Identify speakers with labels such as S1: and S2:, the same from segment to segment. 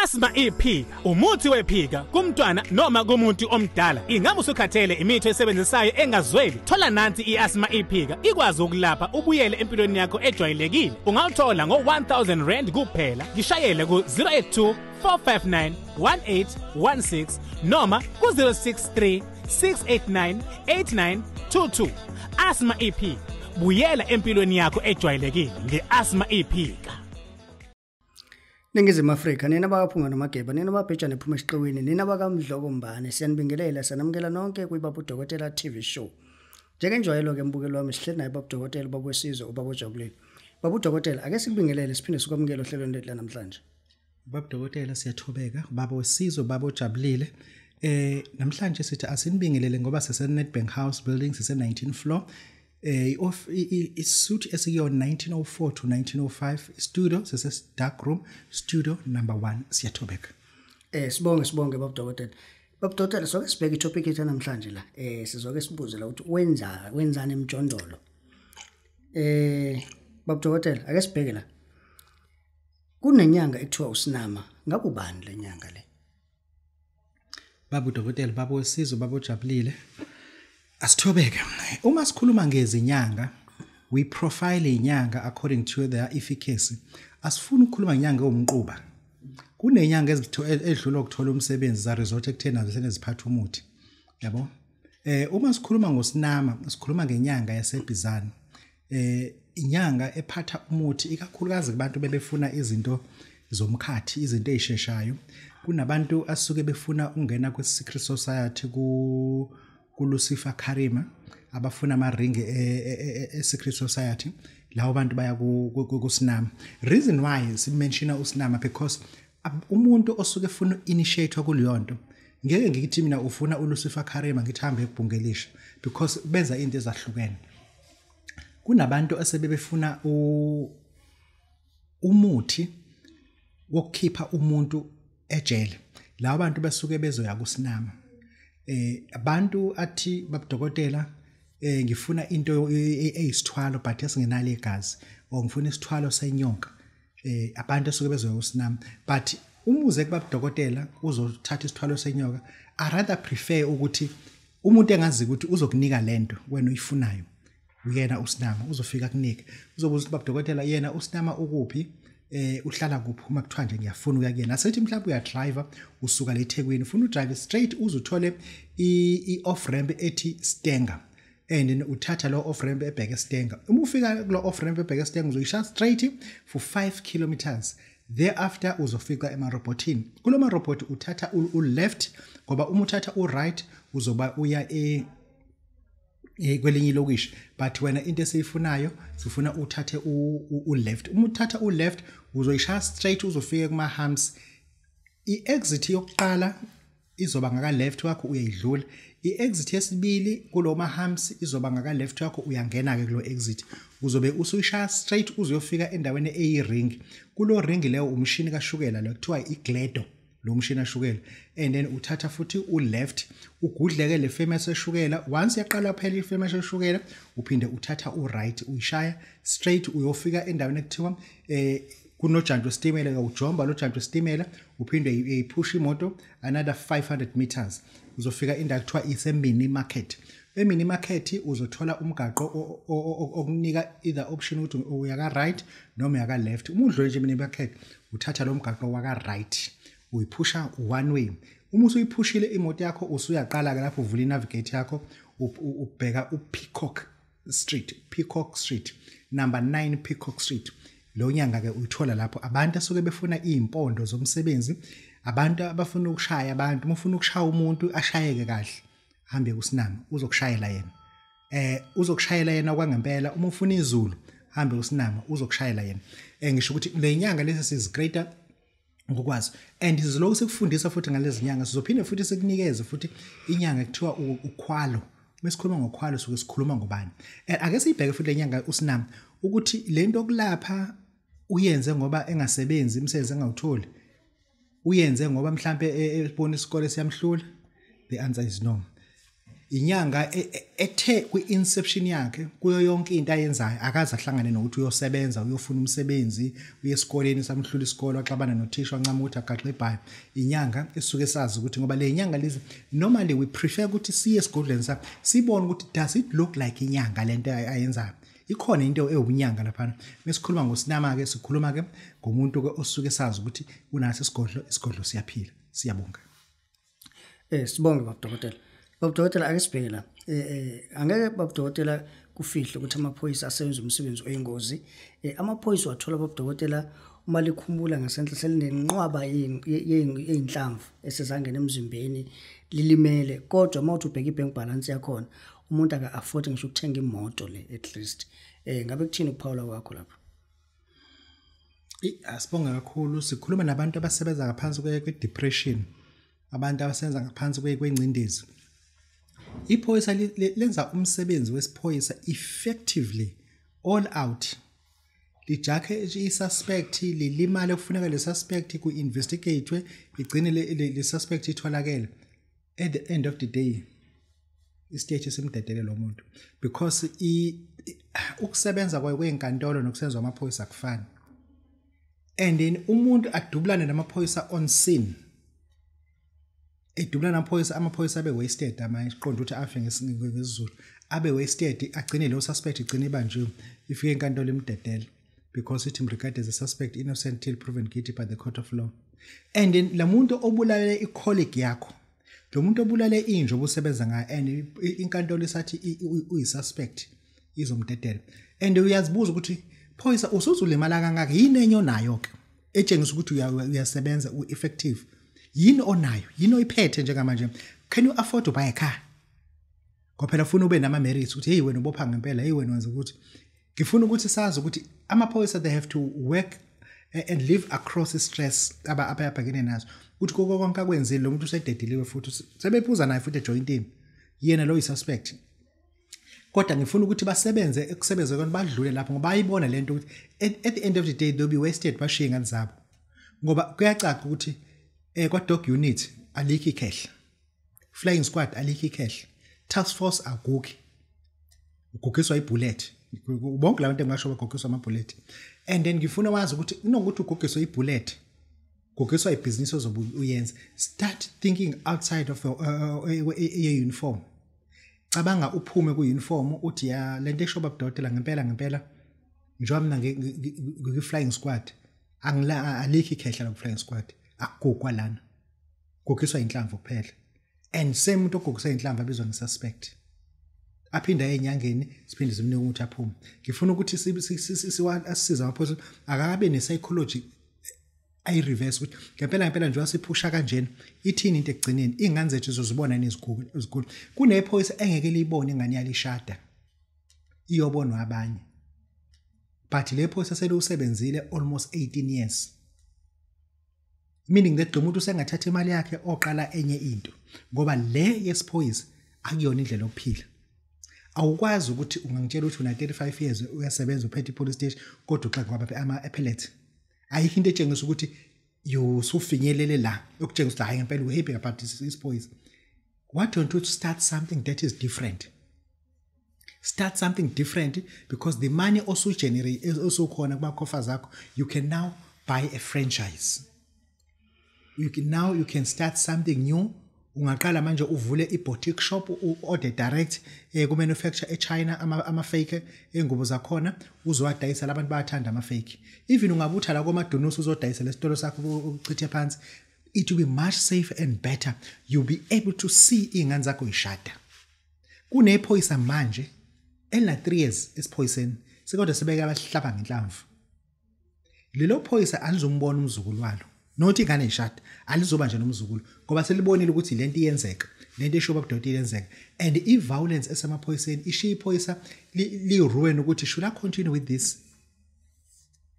S1: Asthma iphika, umuthi wephika kumntwana noma kumuntu omdala. Ingabe usukhathele imithi esebenzisayo engazweli? Thola nansi iasthma iphika, ikwazi ukulapha ubuyele empilweni yakho ejwayelekile. Ungawuthola ngo1000 rand kuphela. Ngishayele ku 082 459 1816 noma ku 063 689 8922. Asthma iphika, buyela empilweni yakho ejwayelekile ngeasthma iphika.
S2: Ningizimu Afrika, nina bakaphunga nomageba, nina babhejane phuma esiqiwini, nina bakamdlokombane, siyanibingelela, sanamukela nonke kwiBaba uDokotela TV show. Njengenjwayelo ke mbukelo wami, sihleli naye Baba uDokotela, Baba wesizwe, ubaba ojabulile. Baba uDokotela, ake sikubingelele siphinde sikwamukele ohlelweni lethu namhlanje.
S3: Baba Dokotela, siyathobeka, baba wesizwe, baba ojabulile. Namhlanje sithi asinibingelele ngoba sise Nedbank House building, sise 19th floor. Off i-suite esiyo 1904 to 1905, studio sise dark room, studio number 1. Siyathobeka.
S2: Sibonge Baba uDokotela. Baba uDokotela, soke sibheke itopic yethu namhlanje la. Sizoke sibuze la ukuthi wenzani emjondolo. Baba uDokotela, ake sibheke la. Kunenyanga ekuthiwa uSinama, ngabe ubani le nyanga le?
S3: Baba uDokotela, baba wesizwe, baba ojabulile. Asithobeke. Uma sikhuluma ngezinyanga, we profile inyanga according to their efficacy. Asifuni ukukhuluma ngenyanga ewumquba. Kunenyanga edlula ukuthola umsebenzi za resort ekutheni nazo seneziphatha umuthi. Yabo? Uma sikhuluma ngoSinama, sikhuluma ngenyanga yaseBhizana. Inyanga ephatha umuthi ikakhulukazi kubantu bebefuna izinto zomkhathi, izinto ezisheshayo. Kunabantu asuke befuna ukungena kwi secret society ku Lucifer Karima, abafuna ama ring e secret society. Lawo bantu baya kuSinama. Reason why simentiona uSinama because umuntu osuke efuna initiate kuleyo nto, ngeke ngithi mina ufuna uLucifer Karima ngithi hambe ekubhungelisha, because benza into ezahlukene. Kunabantu asebebefuna umuthi wokukhipha umuntu ejele. Labo bantu basuke bezoya kuSinama. Abantu athi babudokotela, ngifuna into eyisithwalo but esingenalo igazi, or ngifuna isithwalo senyoka. Abantu asuke bezoya kuSinama, but umuze kubabudokotela uzothatha isithwalo senyoka. I rather prefer ukuthi umuntu engazi ukuthi uzokunika lento wena uyifunayo, uyena uSinama uzofika kunike. Uzobuza ukuthi babudokotela yena uSinama ukuphi, uhlala kuphi, uma kuthiwa nje ngiyafuna ukuya kuyena. Asethi mhlawumbe uyadriver usuka le eThekwini, ufuna udrive straight uze uthole i-off ramp ethi Stanger, and then uthatha lo off ramp ebheke Stanger. Uma ufika kulo off ramp ebheke Stanger, uzoyisha straight for 5 kilometers. Thereafter uzofika emarobotini. Kulo marobot uthatha u left, ngoba uma uthatha u right uzoba uya kwelinye ilokishi, but wena into esiyifunayo sifuna uthathe u left. Uma uthatha u left uzoyishaya straight uzofika kuma humps. I-exit yokuqala izoba ngaka left wakho, uyayidlula. I-exit yesibili kuloma humps izoba ngaka left wakho, uyangena ke kulo exit. Uzobe usuyishaya straight uzofika endaweni eyi-ring. Kulo ring leyo umshini kashukela lo kuthiwa iGledo, lo mshini ashukela, and then uthatha futhi u left ugudleke le famous eshukela. Once yaqala phela ifamous eshukela, uphinde uthatha u right uyishaya straight uyofika endaweni ekuthiwa kunojantshi wesitimela. Ujomba lo jantshi wesitimela, uphinde uyiphusha imoto another 500 meters, uzofika indawo ekuthiwa ise mini market. Emini market uzothola umgaqo okunika either option ukuthi uya ka right noma uya ka left. Uma udlule nje mini market, uthatha lo mgaqo waka right, uyiphusha one way. Uma usuyiphushile imoto yakho, usuyaqala ke lapho uvula inavigate yakho, ubheka uPeacock Street, Peacock Street number 9, Peacock Street. Lo nyanga ke uyithola lapho. Abantu asuke befuna izimpondo zomsebenzi, abantu abafuna ukushaya abantu, uma ufuna ukushaya umuntu ashayeke kahle, hambe kuSinama, uzokushayela yena. Uzokushayela yena kwangempela. Uma ufuna izulu, hambe kuSinama, uzokushayela yena. Ngisho ukuthi le nyanga lesi sizigrade ngokwazi, and sizolokhu sikufundisa futhi ngalezi nyanga. Sizophinde futhi sikunikeze futhi inyanga ekuthiwa ukhwalo. Mesikhuluma ngokhwalo suke sikhuluma ngobani? Ake siyibheke futhi lenyanga uSinama, ukuthi lento okulapha uyenze ngoba engasebenzi, imisebenzi engawutholi, uyenze ngoba mhlambe ebona isikole siyamhlula. The answer is no. Inyanga ethe kwi-inception yakhe kuyo yonke into ayenzayo akaze ahlangane nokuthi uyosebenza, uyofuna umsebenzi, uye esikoleni, samhlula isikole, waxabana nothisha, wancama ukuthi agaxe ibhayi. Inyanga esuke sazi ukuthi ngoba le inyanga lezi normally we prefer ukuthi siye esigodlweni sakhe sibone ukuthi does it look like inyanga lento ayenzayo. Ikhona into ewubunyanga laphana. Mesikhuluma ngosinama ke sikhuluma ke ngomuntu ke osuke sazi ukuthi unaso isigodlo, isigodlo siyaphila. Siyabonga.
S2: Sibonge baba dokotela. Baba dokotela, ake sibheke la. Angeke baba dokotela kufihle ukuthi amaphoyisa asebenza umsebenzi oyingozi. Amaphoyisa wathola baba dokotela uma likhumula ngasenhla selinenqwaba yeinhlamvu esezangena emzimbeni, lilimele, kodwa uma uthi ubheka i-bank balance yakhona umuntu aka afford ngisho ukuthenga imoto le at least. Ngabe kuthini ukuphawula kwakho lapho?
S3: Asibonge kakhulu. Sikhuluma nabantu abasebenza ngaphansi kwe-depression, abantu abasebenza ngaphansi kwengcindezi. Iphoyisa lenza umsebenzi wesiphoyisa effectively all out. Lijakhe i-suspect, lilimale, kufuneka le suspect ku-investigatewe, igcine le suspect itholakele. At the end of the day isiteshi simdedele lo muntu, because ukusebenza kwayo kwenkantolo nokusebenza kwamaphoyisa akufani. And then umuntu adubulane namaphoyisa on scene, edubulana namaphoyisa, amaphoyisa abe wasted, amanye siqonda ukuthi afe ngesiZulu, abe wasted, agcine lo suspect igcine ibanjiwe, ifike enkantolo imdedele because it regarded as a suspect innocent till proven guilty by the court of law. And then la muntu obulalele i-colleague yakho, lo muntu obulale inja obusebenza ngayo, and inkantolo isathi uyi-suspect, izomdedela. And uyazibuza ukuthi phoyisa usuzulimala kangaka, yini enye onayo ke etshengisa ukuthi uyasebenza, u-effective? Yini onayo? Yini oyiphethe njengamanje? Can you afford to buy a car? Ngoba phela ufuna ube nama merits ukuthi hey wena ubopha ngempela, hey wena wenza ukuthi. Ngifuna ukuthi sazi ukuthi amaphoyisa they have to work and live across stress abayabhekene nazo. Ukuthi koko konke akwenzile lo muntu usededeliwe futhi sebephuza naye futhi ejointini, yena lo yi-suspect. Kodwa ngifuna ukuthi basebenze ekusebenze kona badlule lapho, ngoba bayibona lento ukuthi at the end of the day they'll be wasted, bashiye ingane zabo. Ngoba kuyacaca ukuthi kwa dog unit alikho ikhehla, flying squad alikho ikhehla, task force akukho, ugugiswa ibullet, bonke labantu engasho bagugiswa amabullet. And then ngifuna wazi ukuthi kunokuthi ugugiswe ibullet, gugiswa ibhizinisi ozobe uyenza. Start thinking outside of your uniform. Cabanga uphume ku-uniform uthi ya lento esho babudokotela ngempela ngempela, njengoba mina ngi-flying squad alikho ikhehla la ku-flying squad, akugugwa lana, gugiswa inhlamvu kuphela. And same umuntu ogugisa inhlamvu abizwa nge-suspect, aphinda enyangeni siphinde simnike ukuthi aphume. Ngifuna ukuthi asisize amaphoyisa akakabe ne-psychology ayi-reverse ukuthi ngempela ngempela njengoba siphusha kanjena ithini into ekugcineni, iy'ngane zethu zizozibona neziguli. Kunephoyisa engeke liyibone ingane yalishada, iyobonwa abanye, but le phoyisa seliwusebenzile almost 18 years, meaning that lo muntu usengathatha imali yakhe oqala enye into, ngoba le yesiphoyisa akuyona indlela yokuphila. Awukwazi ukuthi ungangitshela ukuthi una 35 years uyasebenza uphethe i-police station kodwa uxaka kwabaphe ama-appellate. Ayikho into etshengisa ukuthi usufinyelele la okutshengisa ukuthi hayi ngempela u-happy about isiphoyisa. Why don't you start something that is different? Start something different, because the money also generate also khona kuma-coffers akho, you can now buy a franchise. You can start something new. Ungaqala manje uvule i-boutique shop, u-order direct ku-manufacture e-China ama-fake engubo zakhona, uzowadayisa labantu bayathanda ama-fake. Even ungabutha la komadunusi uzodayisa lesitolo sakho uchithe phansi, it will be much safer and better. You'll be able to see iy'ngane zakho yishada. Kunephoyisa manje elina 3 years esiphoyiseni, sekodwa sebeke abahlaba ngenhlamvu. Lelo phoyisa alizombona umzukulu walo, nothi ingane ishada alizoba nje nomzukulu, ngoba selibonile ukuthi lento iyenzeka, lento esho babudoti iyenzeka. And i-violence esemaphoyiseni ishiya iphoyisa li-ruin ukuthi should I continue with this?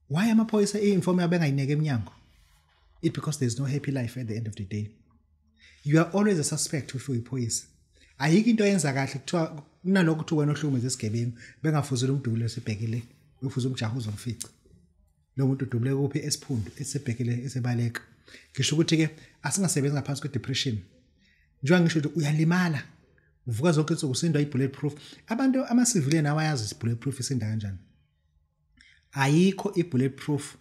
S3: Why amaphoyisa i-uniform yabo engayineke eminyango? It because there's no happy life at the end of the day. You are always a suspect if uyiphoyisa. Ayikho into oyenza kahle kuthiwa kunalokho ukuthi wena ohlukumeze isigebengu bengafuzile umdubulo esibhekile, ufuze umjaho uzomfica. Lo muntu udubule kuphi esiphundu esibhekile esebaleka. Ngisho ukuthi ke asingasebenzi ngaphansi kwe-depression. Njengoba ngisho ukuthi uyalimala, Uvuka zonke insuku usindwa i-bulletproof. Abantu ama-civilian awayazi i-bulletproof isinda kanjani. Ayikho i-bulletproof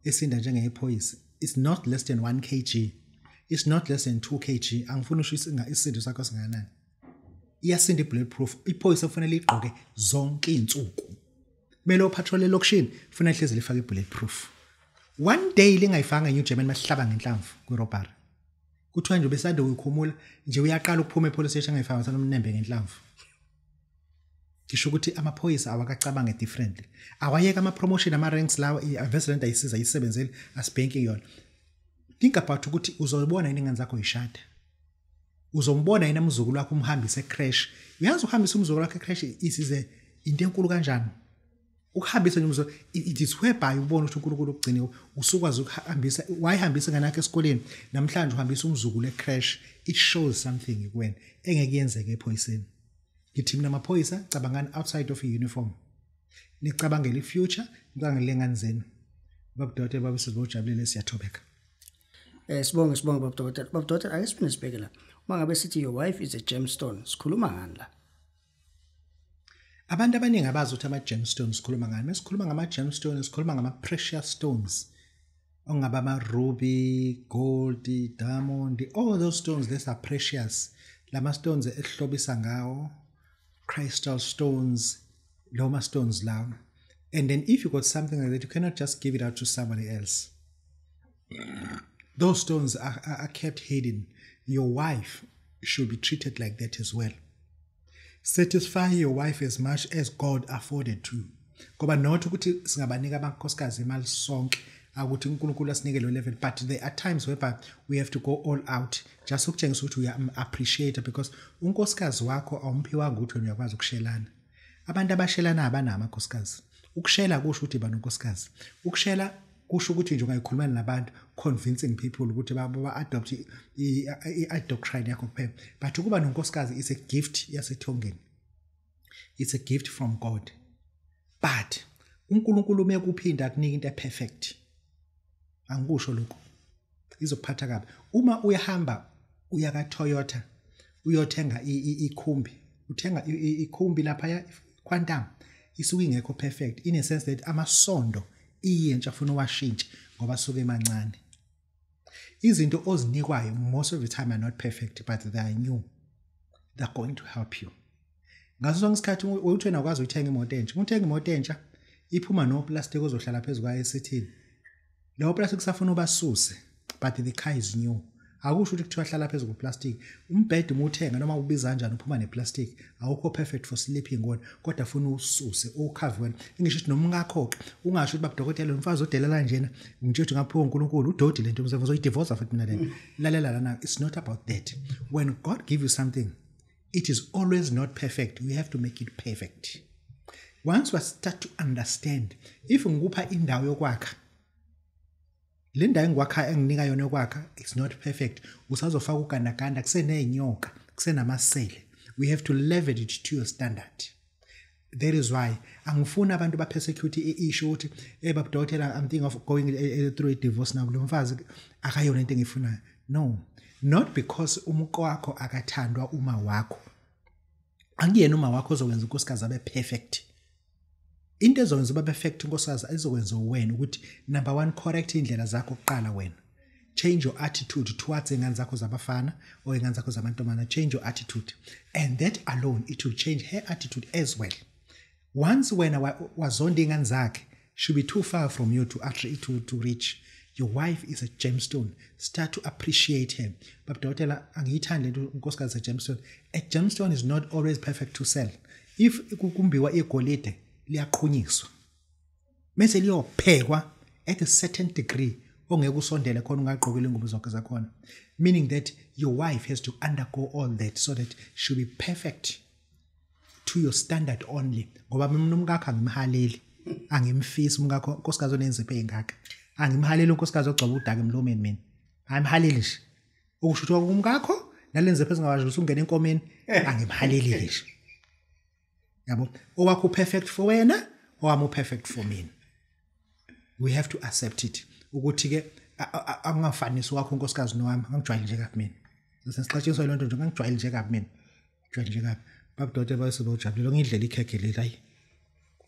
S3: esinda njengeyephoyisa. It's not less than 1 kg. It's not less than 2 kg. Angifuni usho isisindo sakho singakanani. Iyasinda i-bulletproof. Iphoyisa kufanele igqoke zonke izinsuku. Kumele upatrol elokishini kufanele hlezi lifake i-bulletproof. One day lingayifanga New German masihlaba ngenhlamvu kwi-robbery. Kuthiwa nje besande uyikhumula nje uyaqala ukuphuma epolice station angayifanga sanomnembe ngenhlamvu. Ngisho ukuthi amaphoyisa awakacabange differently. Awayeka ama promotion ama ranks lawa i-investment ayisiza ayisebenzeli asibhenki yona. Think about ukuthi uzobona yini ingane zakho ishada. Uzombona yini umzukulu wakho umhambise ecrash. Uyazi uhambisa umzukulu wakho ecrash isize into enkulu kanjani? Ukuhambisa nje umzukulu it is whereby ubona ukuthi uNkulunkulu ukugcine usukwazi ukuhambisa wayihambisa ingane yakho esikoleni namhlanje uhambisa umzukulu ecrash. It shows something kuwena engeke yenzeke ephoyiseni. Ngithi mina amaphoyisa cabangani outside of uniform. Nicabangele ifuture, nicabangele ingane zenu. Babudokotela babesizojabulele siyathobeka.
S2: Sibonge babudokotela. Babudokotela ake siphinde sibheke la. Uma ngabe sithi your wife is a gemstone, sikhuluma ngani la?
S3: Abantu abaningi abazi ukuthi ama gemstones sikhuluma ngani. Mesikhuluma ngama gemstones sikhuluma ngama precious stones. Ongaba ama ruby, gold, diamond, all those stones that are precious. Lama stones esihlobisa ngawo, crystal stones, loma stones lawo. And then if you got something like that, you cannot just give it out to somebody else. Those stones are kept hidden. Your wife should be treated like that as well. Satisfy your wife as much as God afforded to. Ngoba not ukuthi singabanika amakhosikazi imali sonke ukuthi uNkulunkulu asinike lo level, but there are times whereby we have to go all out just ukutshengisa ukuthi uya appreciate, because unkosikazi wakho awumphiwanga ukuthi wena uyakwazi ukushelana. Abantu abashelana abanama amakhosikazi. Ukushela kusho ukuthi banonkosikazi. Ukushela kusho ukuthi nje ungayikhulumela nabantu, convincing people ukuthi ba adopt i doctrine yakho kuphela. But ukuba nonkosikazi is a gift yasethongeni. It's a gift from God. But uNkulunkulu umekuphinda akunika into eperfect. Angikusho lokho. Izokuphatha kabi. Uma uyahamba uya ka Toyota uyothenga ikhumbi, uthenga ikhumbi lapha Quantum, isuke ingekho perfect in a sense that amasondo iyentsha funa washintshe ngoba suke emancane. Izinto ozinikwayo most of the time are not perfect, but they are new. They are going to help you. Ngaso sonke isikhathi uthi wena ukwazi ukuthenga imoto entsha. Uthenga imoto entsha iphuma no plastic ozohlala phezulu kwayo esithini. Leyo plastic kusafuna ubasuse, but the car is new. Akusho ukuthi kuthiwa hlala phezulu kweplastic. Umbhede uma uthenga noma ubiza kanjani uphuma neplastic, awukho perfect for sleeping wona, kodwa funa ususe ukhave wena. Ngisho ukuthi noma ungakho ke ungasho ukuthi babudokotela umfazi odelela njena ngitsho ukuthi ngaphiwa uNkulunkulu udodi lento umsebenzi uzoyidivorce futhi mina lena. Lalela lana, it's not about that. When God give you something, it is always not perfect. You have to make it perfect. Once we start to understand, if ngikupha indawo yokwakha, le ndawo engikwakha enginika yona yokwakha it's not perfect. Usazofaka ugandaganda kuseneyinyoka, kusenamasele. We have to level it to your standard. That is why angifuni abantu ba persecute i-issue ukuthi babudokotela I'm thinking of going through a divorce now, lo mfazi akayona into engiyifunayo. No, not because umqo wakho akathandwa uma wakho. Angiyena uma wakho ozokwenza unkosikazi abe perfect. Into ezokwenza ube perfect unkosikazi izokwenza wena ukuthi number 1 correct indlela zakho kuqala wena. Change your attitude towards ingane zakho zabafana or ingane zakho zamantombazana. Change your attitude, and that alone it will change her attitude as well. Once wena wazonda ingane zakhe, she'll be too far from you to actually to reach. Your wife is a gemstone. Start to appreciate her. Babudokotela angiyithandi lento unkosikazi a gemstone. A gemstone is not always perfect to sell. If kumbiwa igolide liyaqhunyiswa mase liyophekwa at a certain degree ongeke usondele khona ungagqokile ingubo zonke zakhona, meaning that your wife has to undergo all that so that she'll be perfect to your standard only. Ngoba mina umkakho angimhaleli, angimfisi umkakho unkosikazi onenzipho ezingaka, angimhaleli unkosikazi ogcoba udaka emlomeni, mina angimhaleli nje ukusho ukuthi umkakho nalenzipho ezingakwazi ukuthi ungene enkomeni, angimhaleli nje. Yabo, owakho perfect for wena, owami perfect for mina. We have to accept it. Ukuthi ke angafanisi wakho unkosikazi nowami, angijwayele nje kabi mina. Sesixatshiswa lonto nje, angijwayele nje kabi mina. Nje kabi babudokotela bayosebawujabulela ngidlela ikhekhe leli hayi.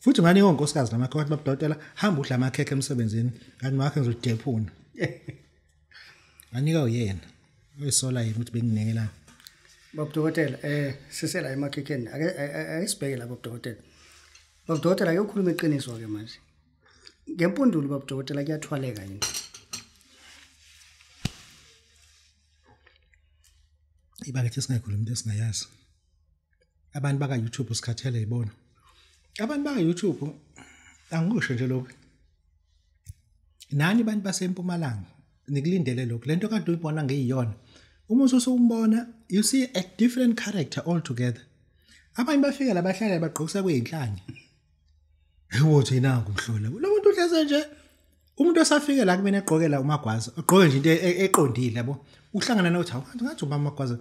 S3: Futhi nganika unkosikazi namakhekhe wathi babudokotela hamba udla amakhekhe emsebenzini kanti makhe ngizodephuna. Nganika uyena. Uyisola yini ukuthi benginekelana.
S2: Babudokotela sisela emakhekheni ake sibheke la babudokotela. Babudokotela ake ukhuluma iqiniso ke manje. Ngempundulo babudokotela kuyathwaleka yini?
S3: Ibakethi singayikhuluma into esingayazi. Abantu baka YouTube sikhathele yibona. Abantu baka YouTube angikusho nje lokho. Nani abantu basempumalanga nikulindele lokho. Lento kade uyibona ngeyiyona. Uma usumbona you see a different character altogether. Abanye bafika la bahlala bagqokisa kuyinhlanya. Ewothi nangu umhlola. Lo muntu uhleze nje umuntu osafike la kumina egqokela umagwaza, ugqoke nje into eqondile yabo. Uhlangana nothi hawu ngathi ubaba magwaza.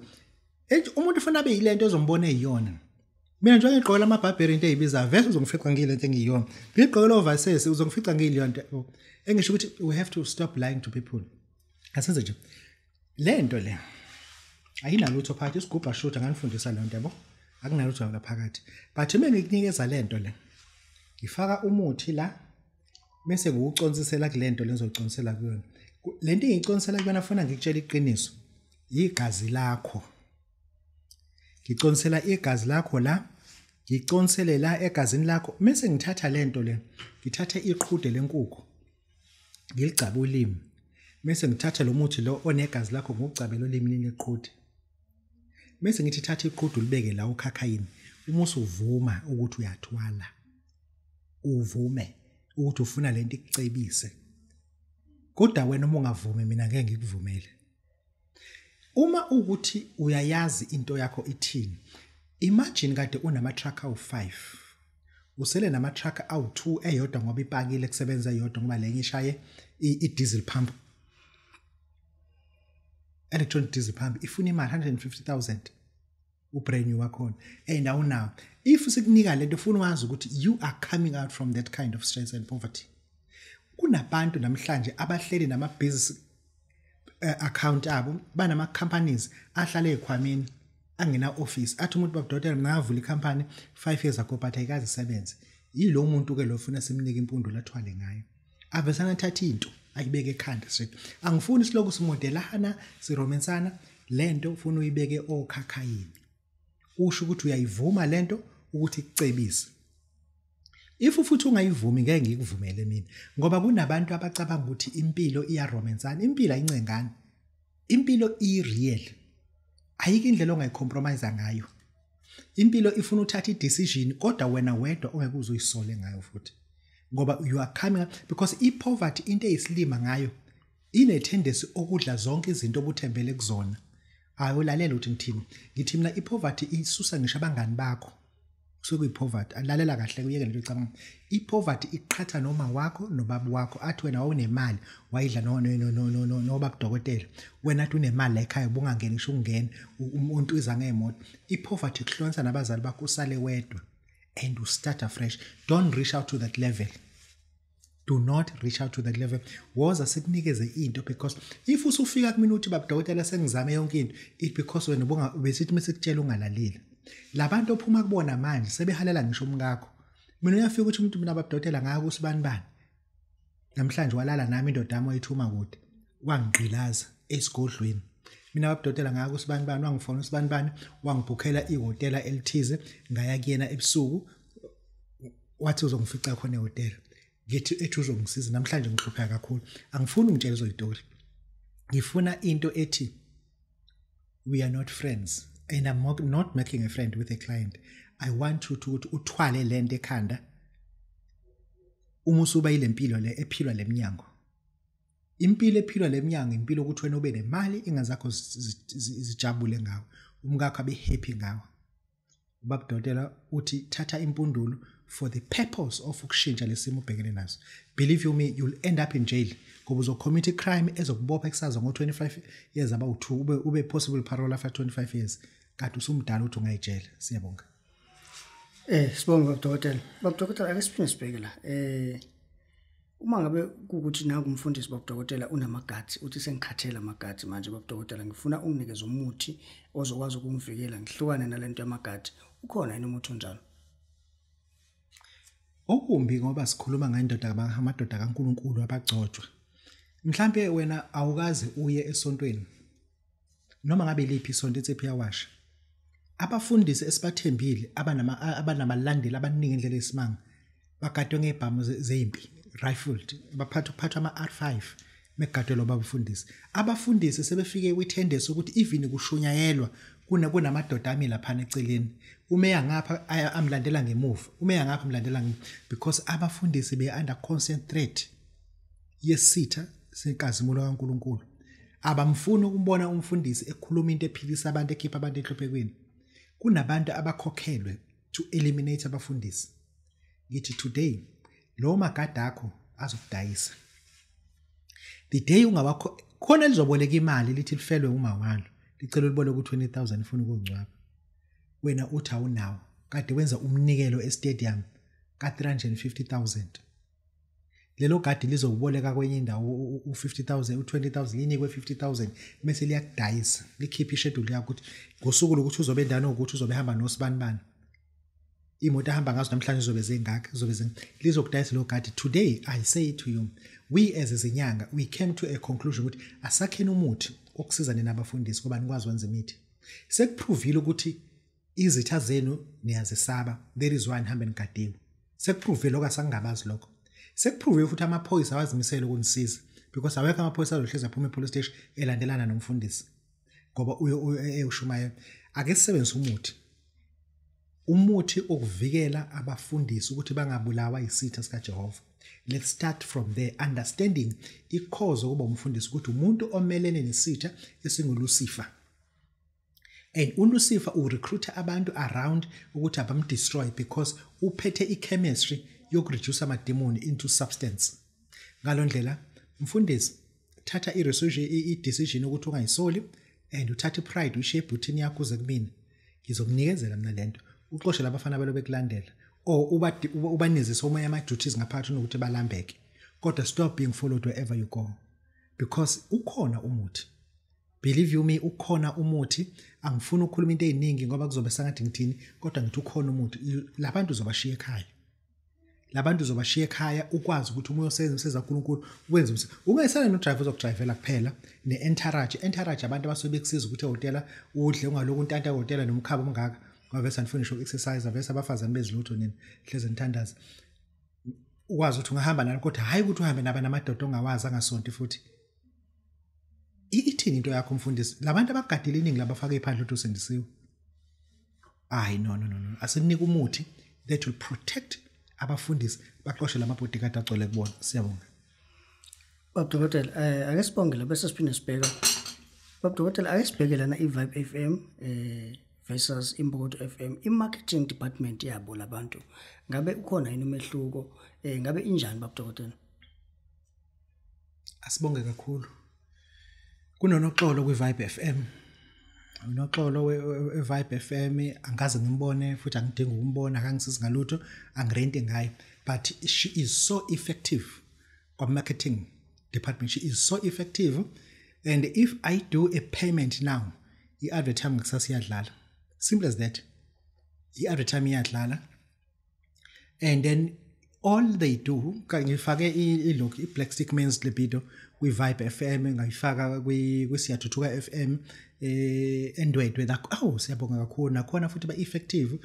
S3: Umuntu ufuna abe yilento ezombona eyiyona. Mina nje ngigqokela amabhabheri into ezibiza vese uzongifica ngilento engiyiyona. Ngigqokela overseas uzongifica ngilento nto. Engisho ukuthi we have to stop lying to people. Asenze nje lento le. Ayinalutho phakathi isigubha shutha nganifundisa le nto yabo. Akunalutho la phakathi. But uma ngikunikeza lento le ngifaka umuthi la bese ngiwuconsisela kulento lenzoconsela kuyona. Lento engiconsela kuyona funa ngikutshela iqiniso. Igazi lakho. Ngiconsela igazi lakho la, ngiconsele la egazini lakho bese ngithatha lento le, ngithathe iqhude lenkukhu. Ngiligcaba ulimi. Bese ngithatha lo muthi lo onegazi lakho ngugcabela olimini leqhude. Bese ngithi thatha iqhude ulibeke la ukhakhayini. Uma usuvuma ukuthi uyathwala, uvume ukuthi ufuna lento ikucebise. Kodwa wena uma ungavumi mina ngeke ngikuvumele. Uma ukuthi uyayazi into yakho ithini. Imagine kade unama truck awu5. Usele nama truck awu2 eyodwa ngoba ipakile kusebenza eyodwa ngoba lenye ishaye i-diesel pump. Electronic diesel pump ifuna imali 150,000 ubrand new wakhona. And awunawo. If sikunika lento ufuna wazi ukuthi you are coming out from that kind of stress and poverty. Kunabantu namhlanje abahleli nama business account abo banama companies ahlale ekhwameni angena office athi umuntu babudokotela ngavula icompany 5 years ago but ayikaze isebenze. Yilo muntu ke lo ufuna simnike impundu lathwale ngayo. Avesana thatha into ayibeke ekhanda straight. Angifuni siloku simodelana siromensana lento ufuna uyibeke okhakhayini. Usho ukuthi uyayivuma lento ukuthi ikucebise. If futhi ungayivumi ngeke ngikuvumele mina ngoba kunabantu abacabanga ukuthi impilo iyaromensana, impilo ayincengani. Impilo i-real. Ayikho indlela ongayicompromise ngayo. Impilo ifuna uthatha i-decision kodwa wena wedwa ongeke uzoyisole ngayo futhi. Ngoba you are coming up because i-poverty into eyisilima ngayo ine tendency okudla zonke izinto obuthembele kuzona. Ayolalela ukuthi ngithini. Ngithi mina i-poverty isusa ngisho abangani bakho. Kusuke alalela kahle kuyeke lento icabanga. I-poverty iqhatha noma wakho nobaba wakho athi wena wawunemali wayidla no babudokotela. Wena athi unemali la ekhaya ubungangeni ngisho ungena umuntu iza ngemoto. I-poverty ikuhlonisa nabazali bakho usale wedwa and you start afresh. Don't reach out to that level. Do not reach out to that level. Woza sikunikeze into because if usufika kumina uthi babudokotela sengizame yonke into it because wena ubonga besithi mesekutshela ungalaleli. Labantu ophuma kubona manje sebehalela ngisho umkakho. Mina uyafika ukuthi umuntu mina babudokotela ngaka usibani bani. Namhlanje walala nami indoda yami wayithuma kude. Wangigqilaza esigodlweni. Mina babudokotela ngaka usibani bani wangifona usibani bani wangibhukhela ihotela elithize ngaya kuyena ebusuku wathi uzongifica khona ehotela. Ngithi ethi uzongisiza namhlanje ngihlupheka kakhulu. Angifuni ungitshele izoyitori. Ngifuna into ethi we are not friends. And I'm not making a friend with a client. I want you to uthwale lento ekhanda. Uma usuba ilempilo le ephilwa leminyango. Impilo ephilwa leminyango impilo ukuthi wena ube nemali ingazakho zijabule ngawe. Umkakho abe happy ngawe. Ubabudokotela uthi thatha impundulo for the purpose of ukushintsha lesimo ubhekene naso. Believe you me, you'll end up in jail. Ngoba uzocommit crime ezokubopha kusasa ngo25 years about 2 ube possible parole after 25 years. Kanti usumdala uthi ungayijela. Siyabonga.
S2: Sibonga babudokotela. Babudokotela ake siphinde sibheke la. Uma ngabe kukuthi nangu umfundisi babudokotela unamagathi, uthi sengikhathela amagathi manje babudokotela, ngifuna unginikeze umuthi ozokwazi ukungivikela ngihlukane nalento yamagathi, ukhona yini umuthi onjalo?
S3: Okumbi ngoba sikhuluma ngendoda, amadoda kaNkuluNkulu abagcotshwa. Mhlambe wena awukaze uye esontweni, noma ngabe liphi isonto, insipho iyawasha. Abafundisi esibathembile abanamalandeli abaningi indlela esimanga bagadwe ngebhamu zempi, rifled, baphatha uphathwa ama R5 megadwe lo babafundisi. Abafundisi sebefike kwitendency ukuthi even kushunyayelwa kunamadoda ami lapha eceleni, umeya ngapha amlandela ngemuva, umeya ngapha amlandela, because abafundisi be under constant threat yesitha senkazimulo kaNkuluNkulu. Abamfuni ukubona umfundisi ekhuluma into ephilisa abantu, ekhipha abantu enhluphekweni. Kunabantu abakhokhelwe to eliminate abafundisi. Ngithi today lo magada akho azokudayisa. The day ungawakho khona lizoboleka imali lithi lifelwe uma walo, licela uliboleke u20000 ufuna ukungcwaba, wena uthi awunawo, kade wenza umnikelo estadium ka 350,000. Lelo gadi lizokuboleka kwenye indawo u50000, u20000, linikwe 50000, bese liyakudayisa, likhipha ischedule yakho ukuthi ngosuku lokuthi uzobe endaweni ukuthi uzobe hamba nosibani bani, imoto ahamba ngazo namhlanje izobe zingaka, izobe lizokudayisa lo gadi. Today I say to you, we as izinyanga, we came to a conclusion ukuthi asakheni umuthi okusiza nina abafundisi ngoba nikwazi wenza imithi. Sekuprovile ukuthi izitha zenu niyazisaba, there is why nihambe nigadiwe. Sekuprovile lokho, asangabazi lokho. Sekuprovile futhi amaphoyisa awazimisele ukunisiza, because awekho amaphoyisa azohlezi aphuma epolice station elandelana nomfundisi ngoba uyo ushumayela. Ake sisebenzise umuthi, umuthi okuvikela abafundisi ukuthi bangabulawa isitha sikaJehova. Let's start from there, understanding i-cause ukuba umfundisi ukuthi umuntu omelene nesitha esinguLucifer. And uLucifer urecruit abantu around ukuthi abamdestroy, because uphethe ichemistry yokureduce amademoni into substance. Ngalondlela mfundisi, thatha i-decision ukuthi ungayisoli, and uthathe pride uyishiye ebhuthini yakho uze kumina, ngizokunikezela mina lento, uxoshe labafana balo bekulandela, or ubanizise omunye ama duties ngaphakathi nokuthi balambeke, kodwa stop being followed wherever you go, because ukhona umuthi. Believe you me, ukhona umuthi. Angifuni ukukhuluma into eziningi ngoba kuzobe sengathi ngithini, kodwa ngithi ukhona umuthi. Labantu uzobashiya ekhaya, labantu uzobashiya ekhaya, ukwazi ukuthi uma uyosebenza umsebenzi kaNkuluNkulu wenze umsebenzi, ungayisana no driver ozokudrivela kuphela ne-entourage. Entourage abantu abasuke bekusiza ukuthi ehhotela udle, ungaloku untanta ehhotela nomkhaba omngaka, ngoba vese anifuni ngisho exercise, vese abafazane bezilutho nini, hleze nithandaza. Ukwazi ukuthi ungahamba nalo, kodwa hayi ukuthi uhambe naba namadoda ongawazi angasonti futhi. Ithini into yakho mfundisi? Labantu abagadile iningi labafaka iphandle ukuthi usindisiwe. Hayi, no no no no, asinika umuthi that will protect abafundisi, baxoshe lama bodyguard agcwele kubona. Siyabonga.
S2: Babudokotela, ake sibonge la bese siphinde sibheka. Babudokotela, ake sibheke lana i-Vibe FM versus Imbokodo FM, i-marketing department yabo labantu. Ngabe ukhona yini umehluko? Ngabe injani babudokotela?
S3: Asibonge kakhulu. Kunonoxolo kwi-Vibe FM. Unoxolo we-Vibe FM, angaze ngimbone futhi angidingi ukumbona, akangisizi ngalutho, angirenti ngayo, but she is so effective kwa marketing department. She is so effective, and if I do a payment now, i-advert yami ngakusasa iyadlala. Simple as that. I-advert yami iyadlala, and then all they do, ngifake ilokhu i-Black Stick Men's Libido kwi-Vibe FM, ngayifaka kwi-Siyathuthuka FM eNdwedwe. Oh, siyabonga kakhulu. Nakhona futhi ba-effective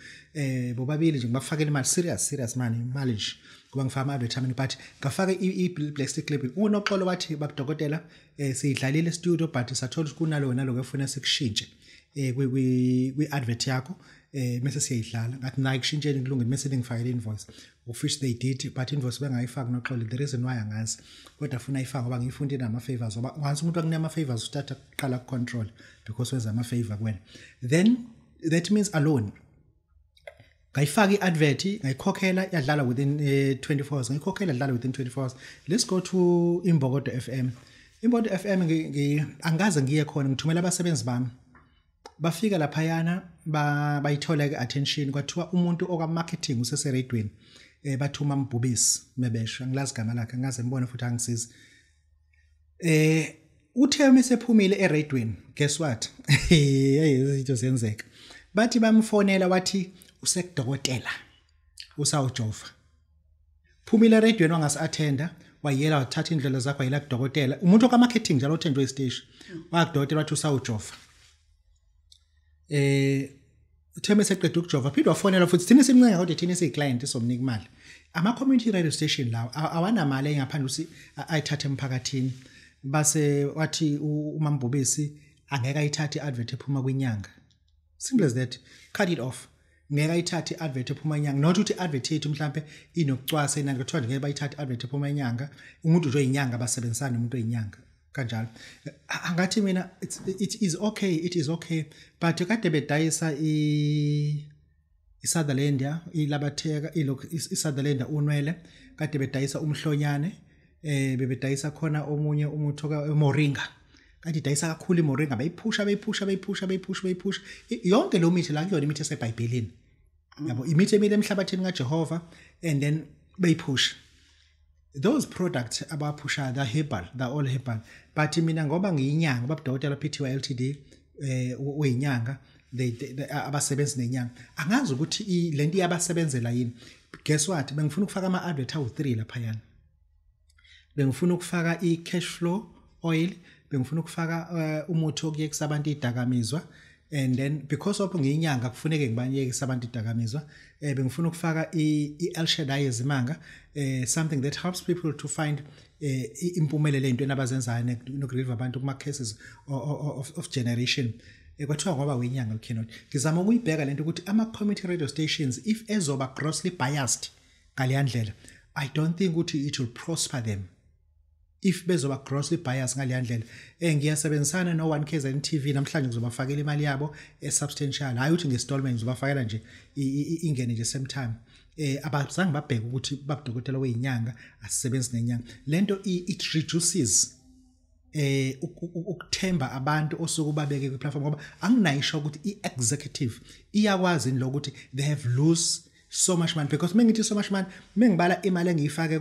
S3: bobabili nje, ngibafakela imali, serious serious money, imali nje, ngoba ngifaka ama-advertisement, but ngafaka i-Black Stick Libido. Unoxolo wathi, "Babudokotela, siyidlalile studio, but sathola ukuthi kunalo naloko efuna sikushintshe kwi-advert yakho, mase siyayidlala." Ngathi, "Nayi, kushintsheni, kulungile, mase ningifakele invoice," of which they did, but invoice bengayifaki noxolo. The reason why angazi, kodwa funa ayifake ngoba ngiyifundile nama-favors, ngoba once umuntu akunika ama-favors uthatha kuqala control, because wenza ama-favor kuwena. Then that means alone ngayifaka i-advert, ngayikhokhela, yadlala within 24 hours. Ngayikhokhela, yadlala within 24 hours. Let's go to Imbokodo FM. Imbokodo FM, angaze ngiye khona, ngithumela abasebenzi bami, bafika laphayana. Bayithola ke attention, kwathiwa umuntu oka marketing useseradweni, bathuma Mbhubisi mebesho, angilazi igama lakhe, ngaze ngibone futhi angisizi. Uthe mesephumile eradweni, guess what, hey, izinto zenzeka, bathi bamfonela, wathi usekudokotela usawujova. Phumile eradweni, wangasi-attenda, wayela wathatha indlela zakho, wayela kudokotela, umuntu oka marketing njalo othenjwe isiteshi, wakudokotela wathi usawujova. Uthe meseqeda ukujova, phinde wafonela futhi. Thina simncenga, kodwa thina siyi-client somnika imali. Ama-community radio station lawo awanamali engaphandle ukuthi ayithathe emphakathini. Base wathi uMambhubesi angeke ayithathe i-advert ephuma kwinyanga, simple as that, cut it off. Ngeke ayithathe i-advert ephuma inyanga, not ukuthi i-advert yethu mhlambe inokucwasa inanga, kuthiwa ngeke bayithathe i-advert ephuma inyanga, umuntu nje oyinyanga, basebenzisana nomuntu oyinyanga kanjalo. Angathi mina it is okay, it is okay, but kade bedayisa i-Sutherlandia, ilabatheka ilokhu i-Sutherlandia, unwele, kade bedayisa umhlonyane, bebedayisa khona omunye umuthi oka moringa, kade idayisa kakhulu imoringa, bayiphusha, beyiphusha, beyiphusha, beyiphusha, beyiphusha yonke lo mithi la. Kuyona imithi eseBhayibhelini, yabo, imithi emile emhlabathini kaJehova, and then beyiphusha those products abaphusha. The herbal, they're all herbal, but mina ngoba ngiyinyanga, babudokotela PTY Ltd, uyinyanga, they abasebenzi nenyanga, angazi ukuthi lento iyabasebenzela yini. Guess what, bengifuna ukufaka ama advert awu3 lapha yana. Bengifuna ukufaka i-cash flow oil, bengifuna ukufaka umuthi okuyekisa abantu idakamizwa, and then because of ngiyinyanga kufuneke ngibayekise abantu idakamizwa. Bengifuna ukufaka i-El Shaddai yezimanga, something that helps people to find impumelelo ey'ntweni abazenzayo, nokurelieve abantu kuma cases of generation. Kwathiwa ngoba wenyanga you cannot. Ngizama ukuyibheka lento ukuthi ama community radio stations, if ezoba grossly biased ngaleya ndlela, I don't think ukuthi it will prosper them if bezoba grossly biased ngaleya ndlela. Ngiyasebenzisana no 1 KZN TV, namhlanje ngizobafakela imali yabo e-substantial, hayi ukuthi nge-installment, ngizobafakela nje ingene nje same time. Abazange babheke ukuthi babudokotela weyinyanga, asisebenzi nenyanga. Lento it reduces ukuthemba abantu osuke babeke kwi-platform, ngoba anginayisho ukuthi i-executive iyakwazi yini lokuthi they have lose so much money, because mengithi so much money, mengibala imali engiyifake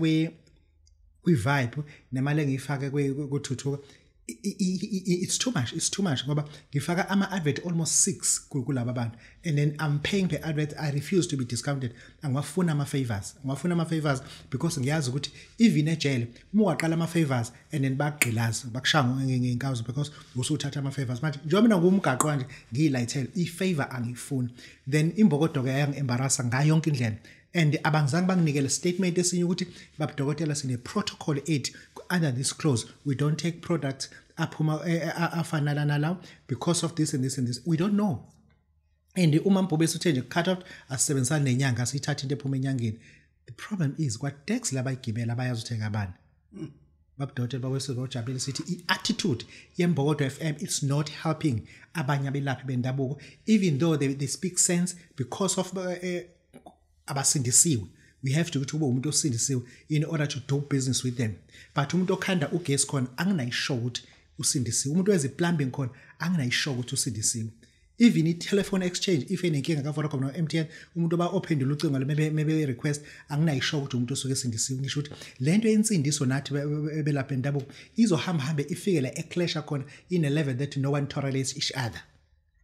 S3: kwi-vibe nemali engiyifake kuthuthuka, it's too much, it's too much, ngoba ngifaka ama-advert almost 6 kulaba bantu, and then I'm paying per advert. I refuse to be discounted. Angiwafuna ama-favors, angiwafuna ama-favors, because ngiyazi ukuthi even ejele uma ungaqala ama-favors and then bakugqilaza, bakushaya ngey'nkawuzo because usuthatha ama-favors. Manje njengoba mina ngumgaqo kanje ngiyilayithele i-favor, angiyifuni. Then imbokodo-ke yangi-embarrassa ngayo yonke indlela, and abangizange banginikele statement esinye ukuthi babudokotela sine protocol 8, under this clause we don't take products aphuma afana nalawo because of this and this and this. We don't know. And uma Mbhubesi uthe nje cut out, asisebenzisani nenyanga, asiyithathe into ephuma enyangeni. The problem is kwa tax labayigibela bayazi ukuthi ngabani. Babudokotela bakwesizwe bajabulile, sithi i-attitude yeMbokodo FM, it's not helping abanye abelaphi bendabuko, even though they speak sense, because of abasindisiwe. We have to ukuthi ube umuntu osindisiwe in order to do business with them, but umuntu okhanda ugesi khona anginayisho ukuthi usindisiwe, umuntu weze plumbing khona anginayisho ukuthi usindisiwe, even i-telephone exchange if enenkinga ka-Vodacom no-MTN, umuntu oba ophendula ucingo mebe request, anginayisho ukuthi umuntu osuke esindisiwe. Ngisho ukuthi lento yensindiso nathi belapha endabuko izohamba hambe ifike la eclash khona in a level that no one tolerates each other,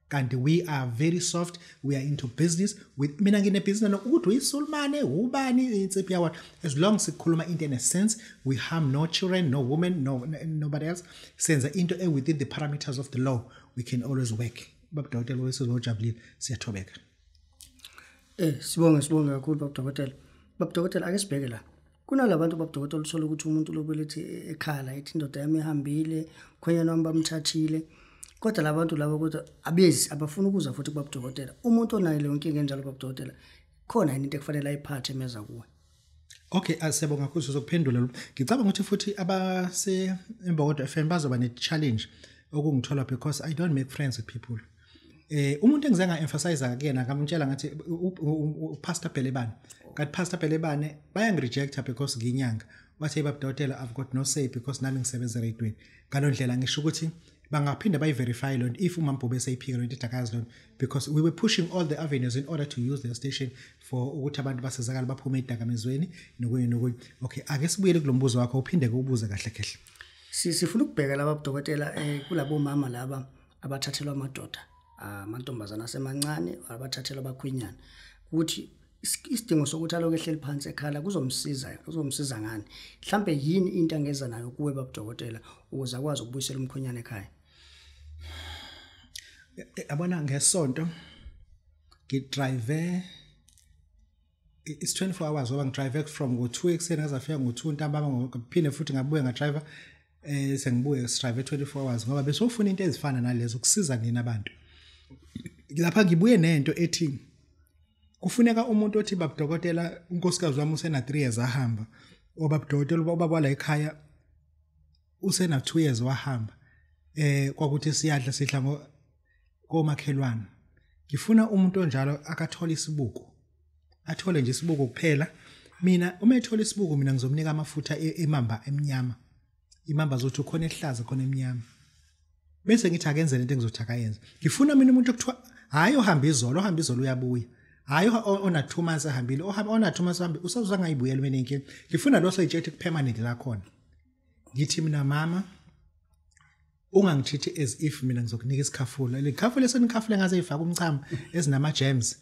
S3: kanti we are very soft. We are into business with mina ngine business ukuthi uyisulmane ubani insiphi yawa, as long sikhuluma into in a sense, we harm no children, no women, no nobody else, senza into e within the parameters of the law, we can always work. Babudokotela wesizojabulile, siyathobeka.
S2: Sibonge kakhulu babudokotela. Babudokotela, ake sibheke la. Kunalabantu babudokotela uthola ukuthi umuntu lobelethe ekhala ethi indoda yami ihambile, khonyana wami bamthathile. Kodwa labantu laba kodwa abezi abafuna ukuza futhi kubabudokotela. Umuntu onayo leyo nkinga enjalo babudokotela, khona yini into ekufanele ayiphathe meza kuwe?
S3: Okay, asiyabonga kakhulu, sizokuphendula lo. Ngicabanga ukuthi futhi abase Imbokodo FM bazoba ne challenge okungithola because I don't make friends with people. Umuntu engize nga-emphasize kuyena, ngamtshela ngathi uPastor Belebane. Ngathi Pastor Belebane bayangi-rejecta because ngiyinyanga. Wathi babudokotela I've got no say because nami ngisebenza eradweni. Ngalo ndlela ngisho ukuthi Bangaphinda bayi-verify loo nto if uMambhube seyiphika loo nto idakazi loo nto, because we were pushing all the avenues in order to use the station for ukuthi abantu basizakale baphume edakamizweni nokunye nokunye. Okay, ake sibuyele kulo mbuzo wakho, uphinde ke ubuze kahle kahle.
S2: Sifuna ukubheka laba dokotela kulabo mama laba abathathelwa amadoda, amantombazana asemancane abathathelwa abakhwenyana, ukuthi isidingo sokuthi aloku ehleli phansi ekhala kuzomsiza ngani? Mhlambe yini into angeza nayo kuwe babudokotela ukuze akwazi ukubuyisela umkhwenyana ekhaya?
S3: Yabona ngesonto ngidrive, it's 24 hours ngoba ngidrive from ngo-2 ekuseni ngaze ngafika ngo-2 ntambama, ngiphinde futhi ngabuye ngadrive, sengibuye sidrive 24 hours ngoba besofuna into ezifana nalezo kusiza nina abantu. Lapha ngibuye nento ethi kufuneka umuntu othi babudokotela unkosikazi wami usena 3 years ahamba, obabudokotela ubaba la ekhaya usena 2 years wahamba, kwakuthi siyadla sidla komakhelwane. Ngifuna umuntu onjalo akathola isibuko, athole nje isibuko kuphela. Mina uma ethola isibuko mina ngizomnika amafutha emamba emnyama, imamba zothi khona ehlaza khona emnyama, bese ngithi akenze lento engizothi akayenze. Ngifuna mina umuntu okuthiwa hayi ohamba izolo, ohamba izolo uyabuya, hayi ona 2 months ahambile, ohamba ona 2 months ahambile usazoza ngayibuyela mina inkinga. Ngifuna lo soyitshethe kupermanent la khona. Ngithi mina mama ungangithithi as if mina ngizokunika isikhafula, le khafula esenikhafula ngaze ifaka umchamo ezinama germs.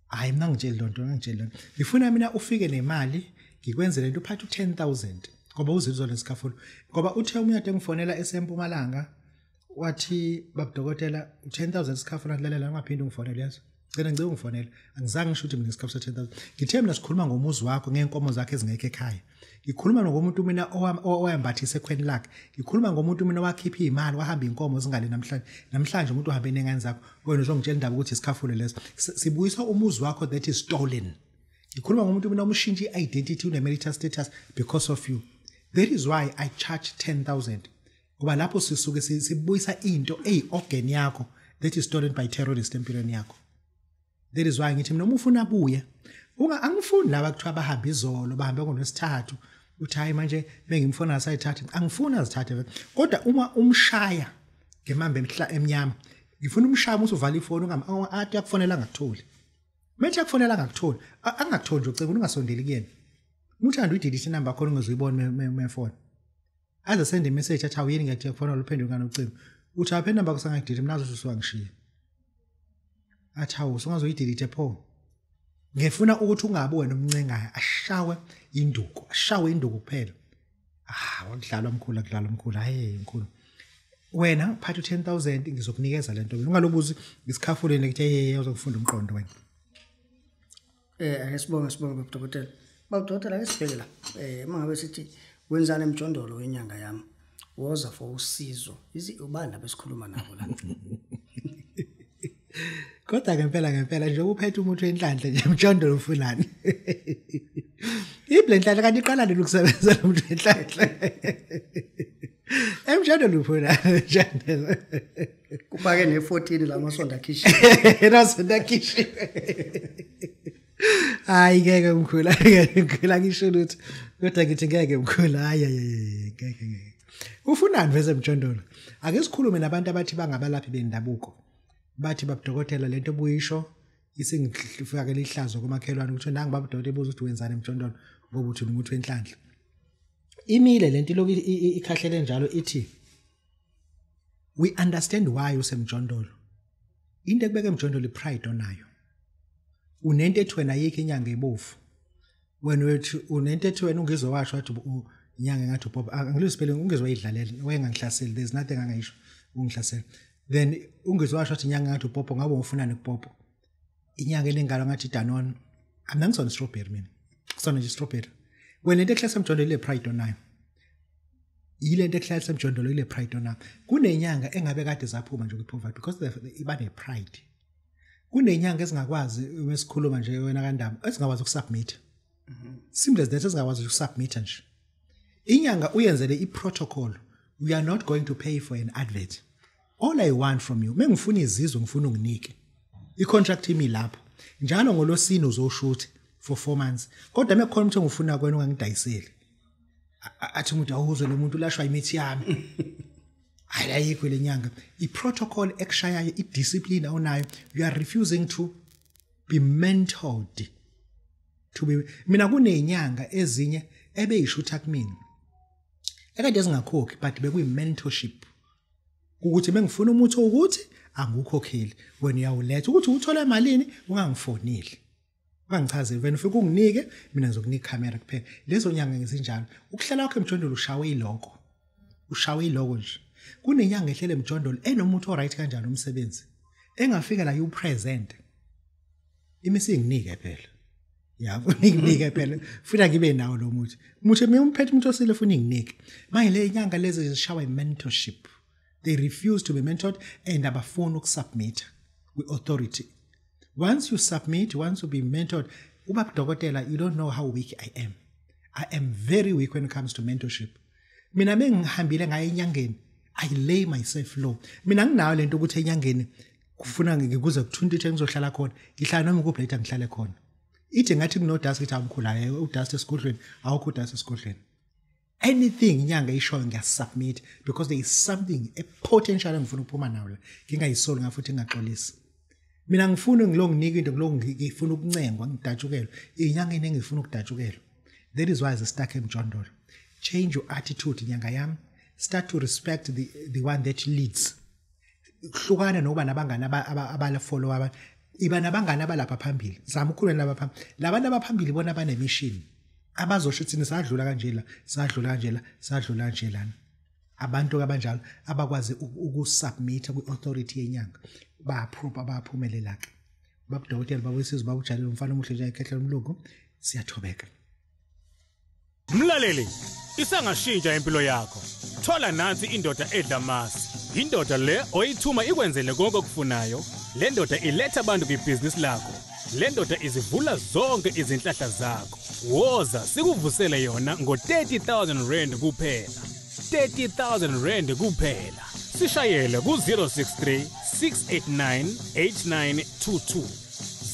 S3: Hayi mina ngitshela lonto, ngangitshela lonto. Ngifuna mina ufike nemali ngikwenzele into uphathe u10000 ngoba uzizwa lesikhafula. Ngoba uthe umuntu engifonela esempumalanga wathi babudokotela u10000 isikhafula, lalela ungaphinde ungifonele yazo. Ngicela ngicela ungifonele. Angizange ngisho ukuthi mina isikhafula 10000. Ngithe mina sikhuluma ngomuzi wakho ngeenkomo zakhe ezingekho ekhaya. Ngikhuluma ngomuntu mina owayembathisa ekhweni lakhe. Ngikhuluma ngomuntu mina owakhipha imali wahamba inkomo zingale namhlanje. Namhlanje umuntu uhambe nengane zakho. Wena uzongitshela indaba ukuthi isikhafula leso. Sibuyisa umuzi wakho that is stolen. Ngikhuluma ngomuntu mina umshintsha i-identity une-marital status because of you. That is why I charge 10,000. Ngoba lapho sisuke sibuyisa into eyi-organ yakho that is stolen by terrorist empilweni yakho. That is why ngithi mina uma ufuna abuye, angifuni laba kuthiwa bahambe izolo, bahambe ngolwesithathu, uthi hayi manje bengimfuna asayithathe, angifuni azithathe. Kodwa uma umshaya ngemamba emnyama, ngifuna umshaya usuvala ifoni athi akufonela angakutholi. Manje akufonela angakutholi, angakutholi nje ucingo ungasondeli kuyena. Uthanda uyidelete inamba yakho ungezuyibona mefoni. Aze send message athi awuyini ngiyathi kufonela uphendule ngani ucingo. Uthi aphe inamba kusangakudelete mina azothi usuwangishiya. Athi hawu usungazoyidelete pho. Ngifuna ukuthi ungabe wena umncengayo ashawe induku, ashawe induku kuphela. Ah, wakudlalwa mkhulu, akudlalwa mkhulu, hayi mkhulu. Wena phatha u10000 ngizokunikeza lento. Ungalobuzi ngisikhafuleni ngithi hey uzokufunda umqondo wena.
S2: Ake sibonge babudokotela. Babudokotela ake sibheke la. Mangabe sithi wenzani emjondolo wenyanga yami, woza for usizo. Izi ubani abesikhuluma nabo la?
S3: Kodwa ngempela ngempela nje uphethe umuntu wenhlanhla nje emjondolo ufunani. Ible enhlanhla kanti iqala nini ukusebenza lo muntu wenhlanhla? Emjondolo ufunani emjondolo.
S2: Kupake ne14 la masonda akhishiwe.
S3: Nasonda akhishiwe. Hayi ngeke mkhulu, ngeke mkhulu ngisho lutho. Kodwa ngithi ngeke mkhulu, hayi ngeke ngeke. Ufunani vese emjondolo? Ake sikhulume nabantu abathi bangabalaphi bendabuko. Bathi babudokotela lento obuyisho isingifakele ihlazo kumakhelwane ukuthi nangi babudokotela ebuza ukuthi wenzani emjondolo ngoba uthi umuntu wenhlanhla. Imile lento iloku ikhahlele njalo ithi we understand why usemjondolo. Into ekubeka emjondolo ipride onayo. Unento ethi wena ayikho inyanga ebovu. Wena uthi unento ethi wena ungizwe washo wathi inyanga ngathi uPop angiluzipele ungizwe wayidlalela wayengangihlaseli, there's nothing angayisho ungihlasela. Then ungizwe washo wathi inyanga ngathi uPopo ngabe ufunani kuPopo. Inyanga elengalo ngathi Danone. Mina ngisona strawberry mina. Kusona nje strawberry. Wena into ehlasa emjondolo ile pride onayo. Ile into ehlasa emjondolo ile pride onayo. Kunenyanga engabe kade zaphuma nje kwipoverty because iba ne pride. Kunenyanga ezingakwazi mesikhuluma nje wena kaNdaba ezingakwazi ukusubmit. Simple as that, ezingakwazi ukusubmit nje. Inyanga uyenzele iprotocol. We are not going to pay for an advert. All I want from you, mengifuna izizwe ngifuna unginike. I-contract imi lapho. Njalo ngolosini uzoshutha for 4 months. Kodwa mekukhona umuntu engifuna kwena ungangidayiseli. Athi umuntu awuzwe lo muntu ulashwa imithi yami. Hayi, ayikho lenyanga. I-protocol ekushayayo, i-discipline awunayo. You are refusing to be mentored, to be. Mina kunenyanga ezinye ebeyishutha kumina ekade zingakhokhi, but bekuyi-mentorship, ukuthi bengifuna umuthi ukuthi angukhokheli, wena uyawuletha, ukuthi uthole emalini ungangifoneli, ungangichazeli, wena ufike unginike, mina ngizokunika ikhamera kuphela. Lezo nyanga ngezinjalo, ukuhlala kwakho emjondolo ushawe iloko, ushawe iloko nje. Kunenyanga ehlele emjondolo enomuthi oright kanjani, umsebenzi engafika la upresent imisi inginike phela, yabo, inginike phela, funa ngibe nawo lo muthi, umuthi mina umphethe, umuntu osile funa inginike. Manje le nyanga lezi zishawa mentorship. They refuse to be mentored and abafuni ukusubmit kwi-authority. Once you submit, once you be mentored, uba dokotela, you don't know how weak I am. I am very weak when it comes to mentorship. Mina mengihambile ngaye enyangeni, I lay myself low. Mina nginayo lento ukuthi enyangeni kufuna ngikuze kuthunta ngizohlala khona, ngihlala noma kuphi la ngihlale khona. Ithi ngathi kuno dust, ngithi amkhulu udust esigodlweni, awukho udust esigodlweni. Anything inyanga ishoyo ngiyasubmit, because there is something, a potential engifuna ukuphuma nawo la, ngingayisoli ngafuthi ngingaxolisi. Mina ngifuna ngilo nginika into, ngilo ngifuna ukuncengwa, ngidatshukelwe inyanga engifuna ukudatshukelwa. That is why I stuck emjondolo. Change your attitude, nyanga yami. Start to respect the one that leads. Hlukana nokuba nabangani abala follow abantu, iba nabangani abalapha phambili, zama ukukhuluma nalaba phambili. Labantu abaphambili bona bane mission, abazosho thina sadlula kanje la, sadlula kanje la, sadlula kanje lana. Abantu abanjalo abakwazi ukusubmit kwi-authority yenyanga bayaphupha, bayaphumelela ke. Babudokotela babuyisizwe babujalile umfana omuhle nje ekhehla umlungu, siyathobeka.
S1: Mlaleli, isangashintsha impilo yakho. Thola nansi indoda edla amasi. Indoda le oyithuma ikwenzele konke okufunayo. Le ndoda iletha abantu kwibhizinisi lakho. Le ndoda izivula zonke izinhlahla zakho. Woza sikuvusele yona ngo-30,000 rand kuphela. 30,000 rand kuphela. Sishayele ku-063 689 8922.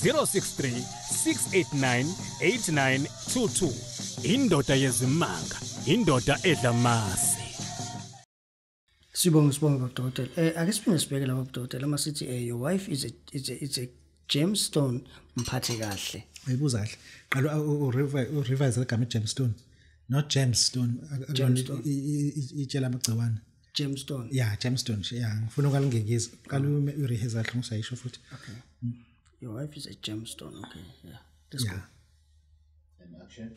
S1: 063 689 8922. Indoda yezimanga, indoda edla amasi.
S2: Sibonge, sibonge dokotela. Ake siphinde sibheke lapha dokotela, masithi your wife is a gemstone, mphathe kahle.
S3: Ayibuza kahle. Qala u-revise igama gemstone. Not gemstone.
S2: Gemstone.
S3: Itshela amagciwane.
S2: Gemstone.
S3: Yeah, gemstone. Yeah, ngifuna ukalingekisa. Qala u-revise kahle ngisayisho futhi.
S2: Okay. Your wife is a gemstone. Okay. Yeah. Let's go.
S3: Yeah.
S4: And action.